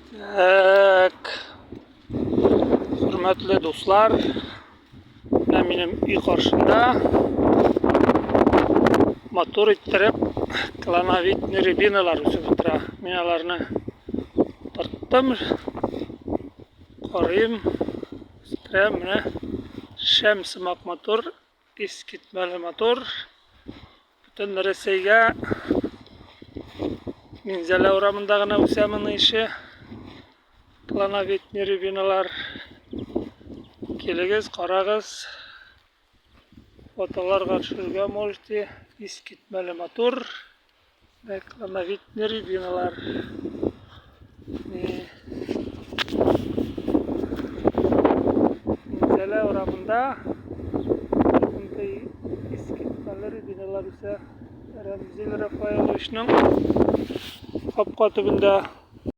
Так. Хөрмәтле дуслар, менә минем өй каршында матур иттереп клоновидный рябиналар үсеп утыра. Мин аларны утырттым. Карыйм. Үстерәм. Менә шәм сымак матур, искитмәле матур. Бөтен Рәсәйгә Минзәлә урамында гына үсә моның ише клоновидный рябиналар. Килегез, карагыз. Фотоларга төшерергә можете. Искитмәле матур. Клоновидный рябиналар. Минзәлә урамында шундый искитмәле рябиналар үсә. Рәмзил Рафаэловичның капка төбендә.